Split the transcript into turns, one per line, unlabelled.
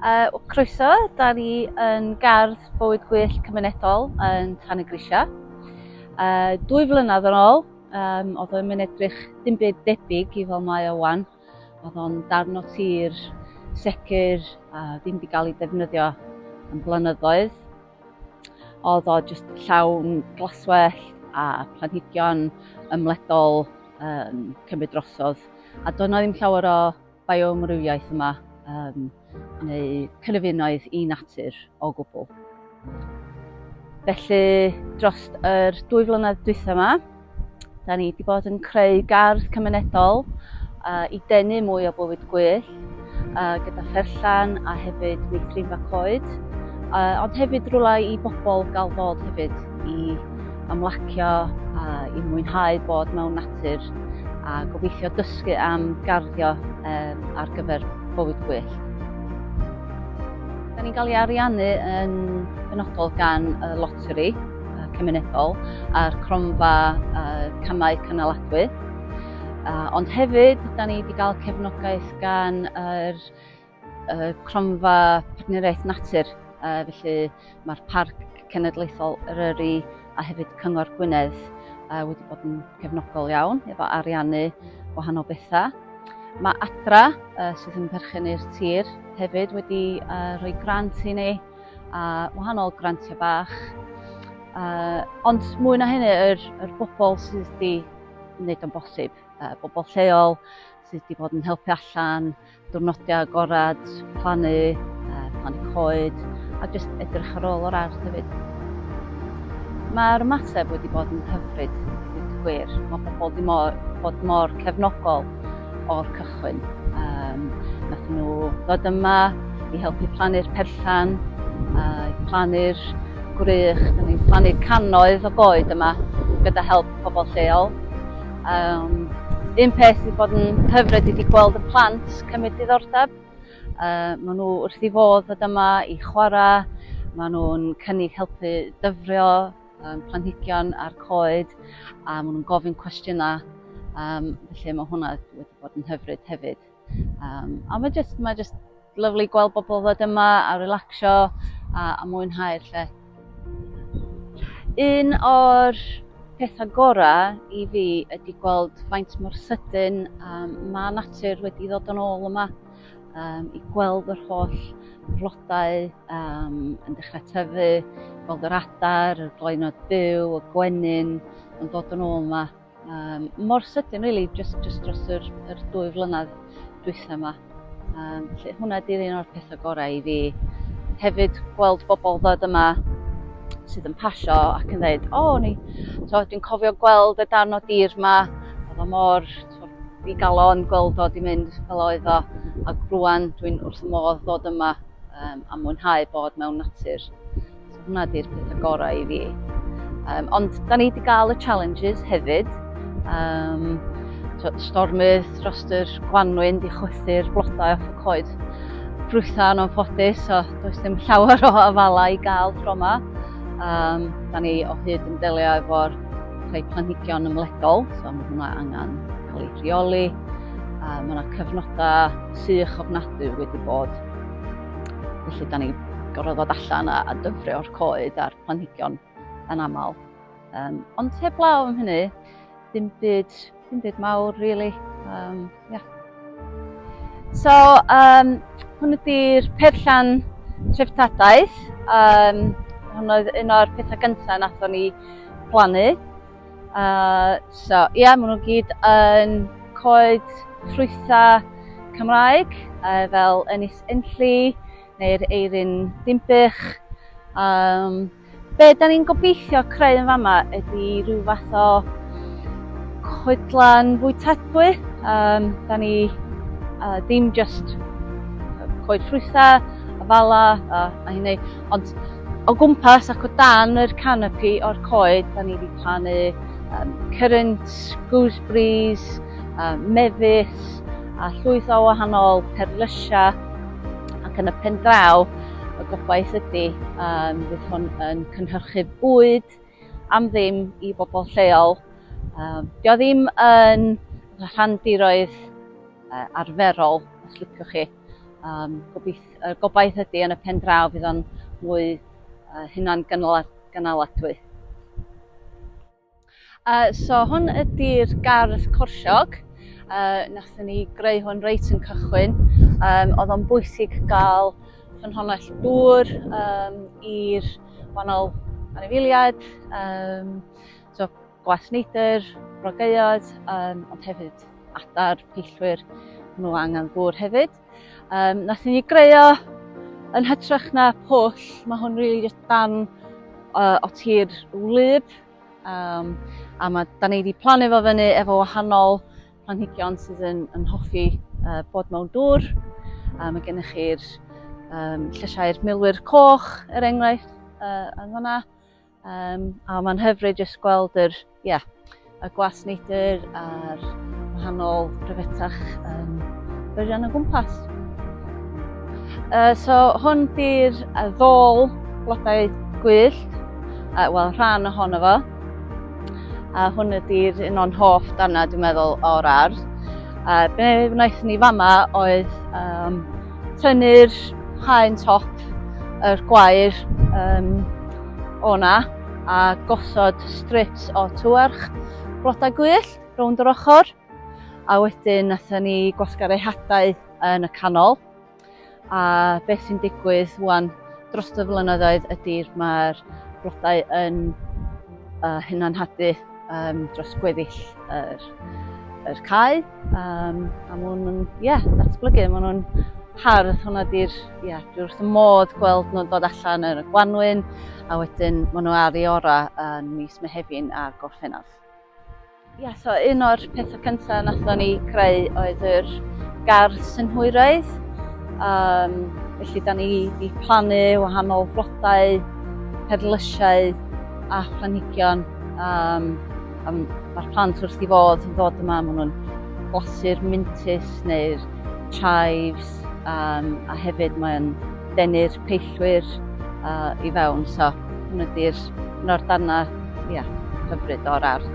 Croeso, da ni yn gardd bywyd gwyllt cymunedol yn Tanygrisiau. 2 flynedd yn ôl, oedd o'n mynd edrych dim byd debyg i fel mae o wan. Oedd o'n darn o tir segur a ddim wedi cael ei defnyddio am blynyddoedd. Oedd o jyst llawn glaswellt a planhigion ymledol yn cymryd drosodd. A doedd 'na ddim llawer o bioamrywiaeth yma neu cynefinoedd i natur o gwbl. Felly dros yr 2 flynedd dwytha yma, da ni wedi bod yn creu gardd cymunedol i denu mwy o bywyd gwyllt gyda pherllan a hefyd meithrinfa coed, ond hefyd rhywle i bobl gael ddod hefyd i ymlacio a i mwynhau bod mewn natur a gobeithio dysgu am garddio ar gyfer bywyd gwyllt. Da ni'n cael ei ariannu yn benodol gan y loteri cymunedol a'r cronfa camau cynaladwy. Ond hefyd, da ni wedi cael cefnogaeth gan yr cronfa partneriaeth natur, felly mae'r Parc Cenedlaethol Eryri a hefyd Cyngor Gwynedd wedi bod yn cefnogol iawn efo ariannu gwahanol bethau. Mae Adra, sydd yn perchen i'r tir, hefyd wedi rhoi grant i ni a wahanol grantiau bach. Ond mwy na hynny, yr bobl sydd wedi wneud o'n bosib, bobl lleol sydd wedi bod yn helpu allan, diwrnodiau agored, plannu, plannu coed, a jyst edrych ar ôl o'r ardd hefyd. Mae'r ymateb wedi bod yn hyfryd, i ddweud y gwir. Mae pobl wedi mor, bod mor cefnogol o'r cychwyn. Nath nhw ddod yma i helpu plannu'r perllan, i plannu'r gwrych. Da ni'n plannu cannoedd o goed yma gyda help pobl lleol. Un peth sydd bod yn hyfryd ydy gweld y plant cymryd diddordeb. Maen nhw wrth i fodd ddod yma i chwarae, maen nhw'n cynnig helpu dyfrio planhigion a'r coed, a maen nhw'n gofyn cwestiynau, felly mae hwnna wedi bod yn hyfryd hefyd. A mae just lyfli gweld bobl ddod yma a relaxio a mwynhau'r lle. Un o'r pethau gorau i fi ydy gweld faint mor sydyn mae natur wedi ddod yn ôl yma, i gweld yr holl flodau yn dechrau tyfu, gweld yr adar, y gloÿnnod byw, y gwenyn yn dod yn ôl yma. Mor sydyn, really, just dros yr 2 flynedd dwytha yma. Felly hwnna ydy'r un o'r pethau gorau i fi. Hefyd gweld bobl ddod yma sydd yn pasio ac yn dweud, o, oh, ni, so, dwi'n cofio gweld y darn o dir yma, oedd o mor so, i galon gweld o di mynd fel oedd o, ac rwan dwi'n wrth y modd ddod yma a mwynhau bod mewn natur. So hwnna di'r pethau gorau i fi. Ond da ni wedi gael y challenges hefyd. So, stormydd dros yr gwanwyn di chwythu'r blodau off y coed ffrwythau yn anffodus, so does dim llawer o afalau i gael tro yma. Da ni o hyd yn delio efo'r rhai planhigion ymledol, so mae hwnna angen cael ei rheoli. Mae yna cyfnodau sych ofnadwy wedi bod. Felly da ni gorfod ddod allan a dyfrio'r coed a'r planhigion yn aml. Ond heblaw am hynny, dim byd mawr, really. Yeah. So, hwn ydy'r perllan treftadaeth. Hwn oedd un o'r pethau gyntaf nathon ni plannu. So, ie, yeah, maen nhw gyd yn coed ffrwythau Cymraeg, fel Ynys Enlli neu'r Eirin Dinbych. Be da ni'n gobeithio creu yn fama ydy rhyw fath o coedlan fwytadwy. Da ni ddim just coed ffrwythau, afala a hynny, ond o gwmpas ac o dan yr canopi o'r coed, da ni wedi plannu currants, gooseberries, mefus a llwyth o wahanol perlysiau, ac yn y pen draw y gobaith ydy fydd hwn yn cynhyrchu bwyd am ddim i bobl lleol. Dio ddim yn rhandiroedd arferol, os liciwch chi. Um, gobeith, y gobaith ydy yn y pen draw fydd o'n mwy hunan gynaladwy. So hwn ydy'r gardd corsiog. Nathon ni greu hwn reit yn cychwyn. Oedd o'n bwysig gael ffynhonnell dŵr um, i'r wahanol anifeiliaid, um, so gwas neidr, brogaeod, um, ond hefyd adar, peillwyr, nhw angen ddŵr hefyd. Um, nathon ni greu o yn hytrach na pwll, mae hwn really just dan o tir wlyb. A mae, da ni wedi plannu fo fyny efo wahanol planhigion sydd yn, yn hoffi bod mewn dŵr. A mae gennych chi'r llysiau'r milwyr coch, er enghraifft, yn fanna. A mae'n hyfryd jyst gweld yr, yeah, y gwas neidr a'r wahanol pryfetach yn byrion o gwmpas. So hwn di'r ddôl blodau gwyllt, wel rhan ohono fo. A hwn ydy'r un o'n hoff darnau dwi'n meddwl o'r ardd. Be wnaethon ni fama oedd tynnu'r haen top yr gwair o'na a gosod strips o tywarch blodau gwyllt rownd yr ochr, a wedyn nathon ni gwasgaru hadau yn y canol. A beth sy'n digwydd wan dros y flynyddoedd ydy'r mae'r blodau yn hunanhadu dros gweddill yr, yr cae. A maen nhw'n yeah, datblygu, maen nhw'n hardd, hwnna di'r, yeah, dwi wrth y modd gweld nhw'n dod allan yn y gwanwyn, a wedyn maen nhw ar ei orau yn mis Mehefin a Gorffennaf. Ia, yeah, so un o'r pethau cyntaf nathon ni creu oedd yr gardd synhwyraidd. Felly da ni wedi plannu wahanol flodau, perlysiau a phlanhigion. A mae'r plant wrth i fodd yn dod yma, maen nhw'n blasu'r mintys neu'r chives, a hefyd mae'n denu'r peillwyr i fewn. So hwn ydy'r un o'r darnau yeah, hyfryd o'r ardd.